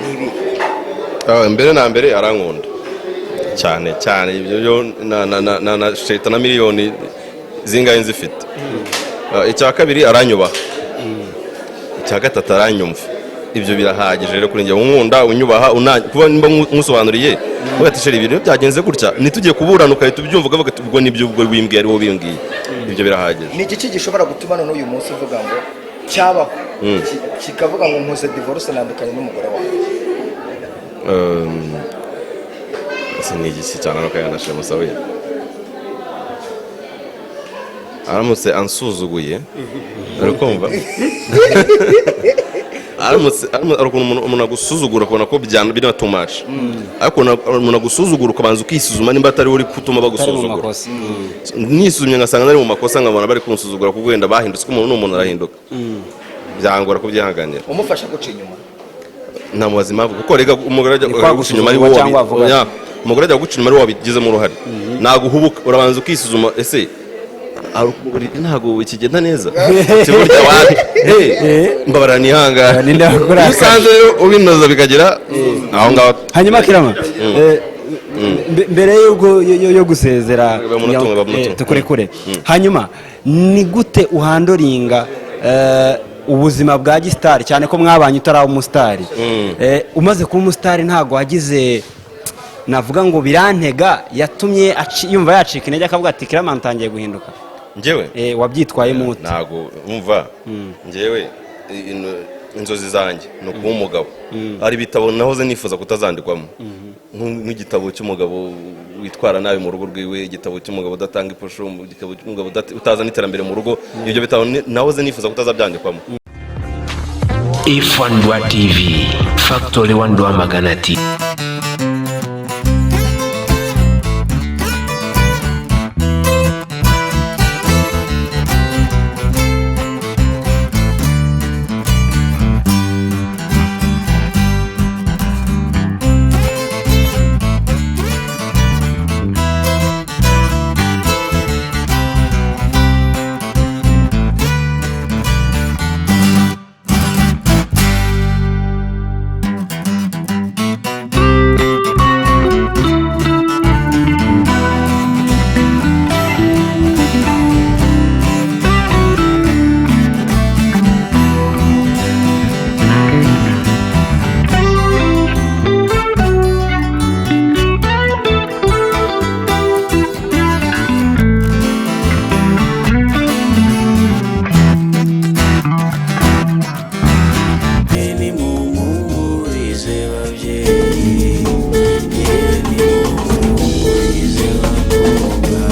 Ni ibihe? Mbere na mbere arankunda cyane cyane. Ibyo byo na sheta na miliyoni zingahe nzifite. Icya kabiri, aranyubaha. Icya gatatu, aranyumva. Ibyo birahagije rero kuri njye. Unkunda, unyubaha, kuba nimba nkusobanuriye uvuga ati: "Chéri, ibintu byagenze gutya," ntitugiye kuburana, ugahita ubyumva ukavuga ati: "Ubwo nibyo, ubwo wimbwiye ari wowe bimbwiye." Ibyo birahagije. Ni igiki gishobora gutuma none uyu munsi uvuga ngo cyabaho, kikavuga ngo nkoze divorce, nandukanye n'umugore wanjye? Ese ni igiki cyane nuko yanashe we aramutse ansuzuguye? Uri kumva, aramutse hari ukuntu umuntu agusuzugura ukabona ko biri na too much, ariko umuntu agusuzugura ukabanza ukisuzuma nimba atari we uri gutuma Utari mu bagusuzugura. makosa. Nisuzumye ngasanga nari mu makosa, nkabona bari kunsuzugura kuko wenda bahindutse, ko umuntu ni umuntu, arahinduka, byangora kubyihanganira. Umufasha guca inyuma? Ntamubaza impamvu, kuko rega umugore ajya Ni kwa guca inyuma ari gusuzugurwa wowe cyangwa avuga. Oya, umugore ajya guca inyuma ari wowe wabigizemo uruhare. Ntabwo uhubuka, urabanza ukisuzuma: ese ntabwo ikigenda neza? Ati burya wapi? Hey, mbabarira, nihangane. Ninde wakurakaje? Iyo usanze rero ubinoza bikagera aho ngaho. Hanyuma Kirama, mbere yo gusezera, Bamunatunga, bamunatunga. Tukurekure. Hanyuma ni gute uhandlinga ubuzima bwa gisitari, cyane ko mwabanye utaraba umusitari? Umaze kuba umusitari, ntabwo wagize, navuga ngo birantega, yatumye yumva yacika intege akavuga ati: "Kirama ntangiye guhinduka"? Njyewe? Wabyitwayemo ute? Ntabwo umva, njyewe inzozi zanjye ni ukuba umugabo. Hari ibitabo nahoze nifuza kutazandikwamo, nk'igitabo cy'umugabo witwara nabi mu rugo rwiwe, igitabo cy'umugabo udatanga iposho, igitabo cy'umugabo utazana iterambere mu rugo. Ibyo bitabo nahoze nifuza kutazabyandikwamo. F1 TV Factory One Rwamagana TV. Nimumpumurize babyeyi, ye nimumpumurize bakobwa.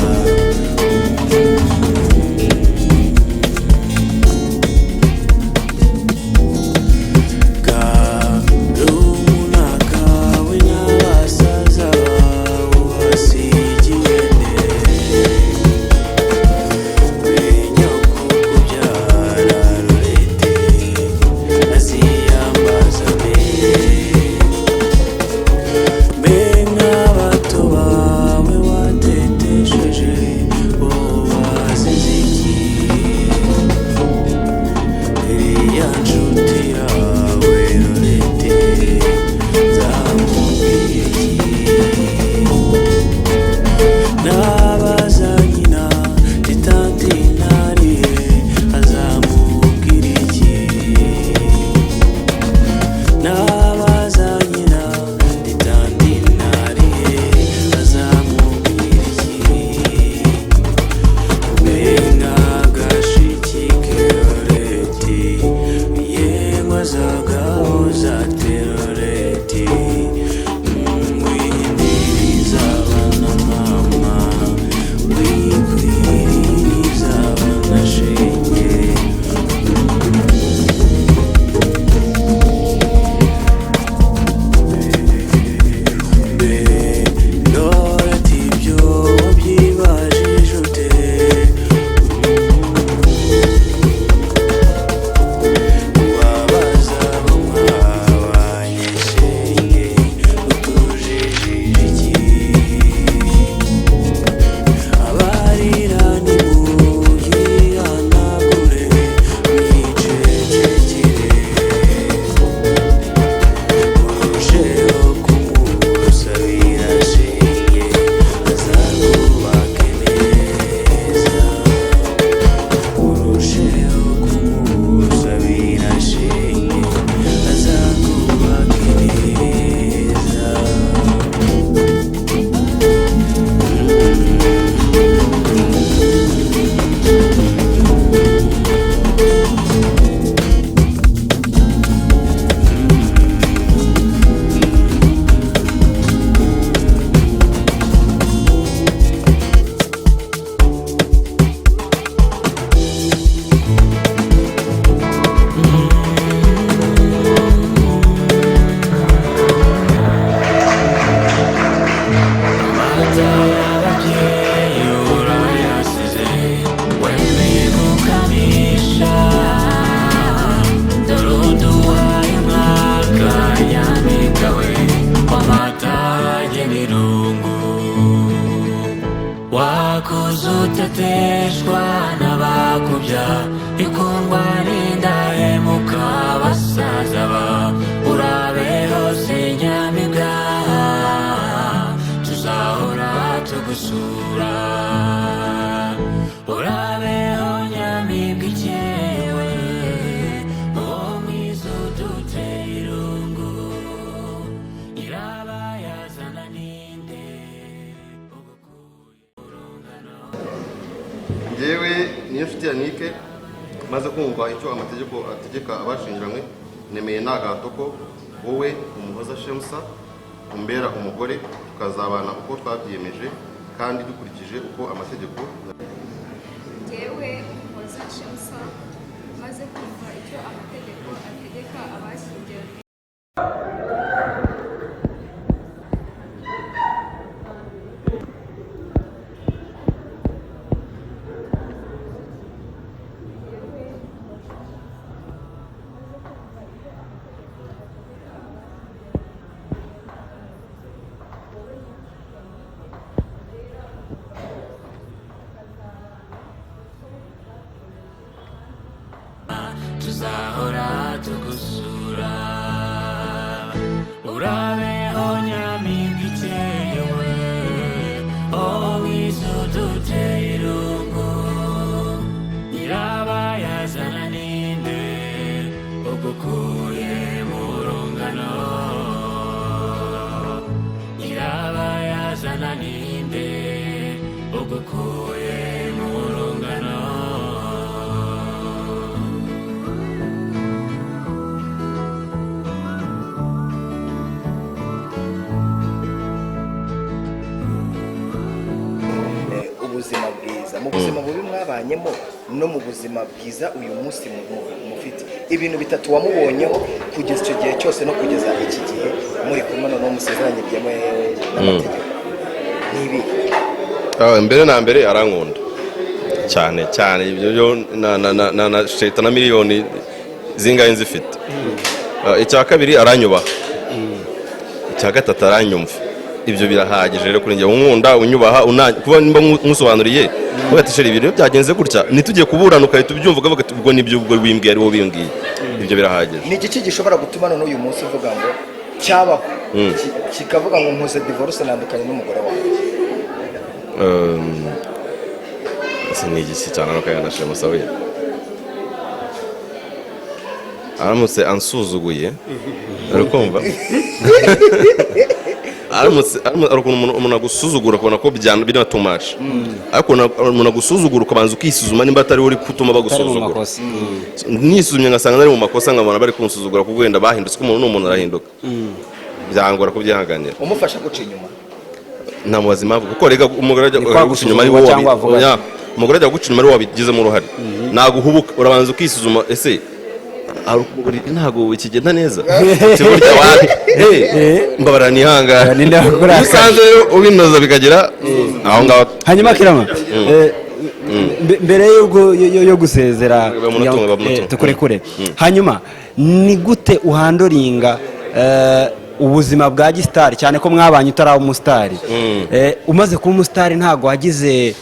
Karumuna kawe n'abasaza bawe basigiwe nde? Nyoko kubyara Rurete aziyambaza mbe? Mbe nk'abato bawe watetesheje bo bazize iki? Iriya nshuti yawe Rurete nzamubwira iki? Nabaza nyina titantinariye azamubwira iki? Nabaza nyina titantinariye azamubwira iki? Mbenga gashiki keroreti, yemwe azagahoza teroreti, wihindiriza abana mama, wikwiririza abana shenge. Mbe Loreti, ibyo wabyibajije ute? Wabaza abo mwabanye. Idateshwa n'abakubya, ikundwa n'indahemuka basaza ba urabeho Senyamibwa, tuzahora tugusura. Urabeho Nyamibwa ikewe, uwo mwiza udutera irungu, nyirabayazana ninde ugukuye urungano? Njyewe Niyonshuti Yannick, maze kumva icyo amategeko ategeka abashingiranywe, nemeye nta gahato ko wowe Umuhoza Shemusa umbera umugore, tukazabana uko twabyiyemeje kandi dukurikije uko amategeko. Njyewe Umuhoza Shemusa, maze kumva icyo amategeko ategeka abashyingiranywe. Tuzahora tugusura. Urabeho Nyamibwa ikewe, oh mwiza uduteye irungu, nyirabayazana ninde ugukuye mu rungano? Nyirabayazana ninde ugukuye mu rungano? Ubuzima bwiza, mu buzima bubi mwabanyemo no mu buzima bwiza uyu munsi mufite, ibintu bitatu wamubonyeho kugeza icyo gihe cyose no kugeza iki gihe muri kumwe, noneho musezeranye byemewe n'amategeko, ni ibi? Mbere na mbere arankunda cyane cyane, ibyo byo na sheta na miliyoni zingahe nzifite. Icya kabiri aranyubaha, icya gatatu aranyumva. Ibyo birahagije rero kuri njye. Unkunda, unyubaha, kuba nimba nkusobanuriye uvuga ati: "Chéri, ibintu byagenze gutya," ntitugiye kuburana, ugahita ubyumva ukavuga ati: "Ubwo nibyo, ubwo wimbwiye ari wowe wimbwiye." Ibyo birahagije. Ni igiki gishobora gutuma none uyu munsi uvuga ngo cyabaho, kikavuga ngo nkoze divorce, nandukanye n'umugore wanjye? Ese ni igiki cyane nuko yanashe musabe aramutse ansuzuguye? Uri kumva, aramutse hari ukuntu umuntu agusuzugura ukabona ko biri too much, ariko umuntu agusuzugura ukabanza ukisuzuma nimba atari we uri gutuma Utari mu bagusuzugura. makosa. Nisuzumye ngasanga nari mu makosa, nkabona bari kunsuzugura kuko wenda bahindutse, ko umuntu ni umuntu arahinduka, byangora kubyihanganira. Umufasha guca inyuma? Ntamubaza impamvu, kuko rega umugore ajya Ni kwa guca inyuma ari gusuzugurwa wowe cyangwa avuga oya, umugore ajya guca inyuma ari wowe wabigizemo uruhare. Ntabwo uhubuka, urabanza ukisuzuma: ese ntabwo bikigenda neza? Ati burya wapi? Mbabara nihangane. Ninde wakurakaje? Iyo usanze rero ubinoza bikagera aho ngaho. Hanyuma Kirama, mbere yo gusezera, Bamutunga, bamutunga. Tukurekure. Hanyuma ni gute uhandlinga ubuzima bwa gisitari, cyane ko mwabanye utaraba umusitari? Umaze kuba umusitari ntabwo wagize,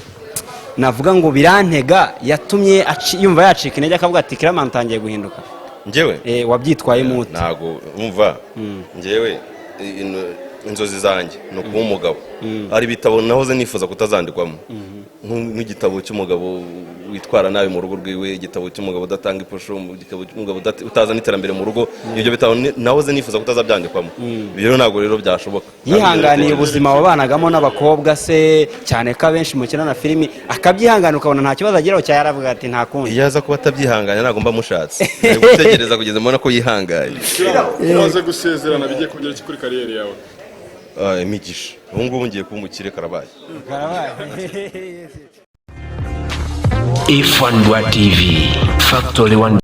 navuga ngo birantega, yatumye yumva yacika intege akavuga ati: "Kirama ntangiye guhinduka"? Njyewe? Wabyitwayemo ute? Ntabwo umva, njyewe inzozi zanjye ni ukuba umugabo. Hari ibitabo nahoze nifuza kutazandikwamo, nk'igitabo cy'umugabo witwara nabi mu rugo rwiwe, igitabo cy'umugabo udatanga iposho, igitabo cy'umugabo utazana iterambere mu rugo. Ibyo bitabo nahoze nifuza kutazabyandikwamo. Ibyo rero ntabwo rero byashoboka. Yihanganiye ubuzima wabanagamo n'abakobwa se, cyane ko abenshi mukina na filimi, akabyihangana ukabona nta kibazo ageraho, cyangwa yaravuga ati: "Nta kundi"? Iyo aza kuba atabyihanganya ntabwo mba mushatse. Nari gutegereza kugeza mbona ko yihangaye. Umaze gusezerana, bigiye kongera iki kuri career yawe? Imigisha. Ubu ngubu ngiye kuba umukire, karabaye. F1 TV Factory One.